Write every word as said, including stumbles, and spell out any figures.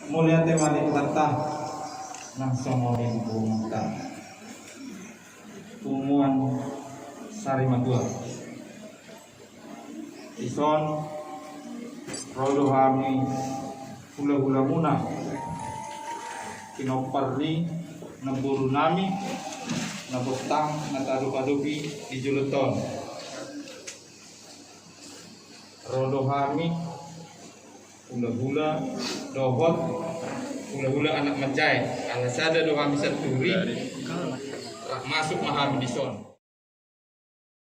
Mauliate ma di Tuhanta, nang songon i di punguanta, punguan sari matua. Dison ro do hami hulahulamuna, pinompar ni namborunami na bontang na taadopadopi di joloan on. Ro do hami hulahula dohot hulahula anak manjae, ala sada do hami santuri, rap masuk ma hami dison.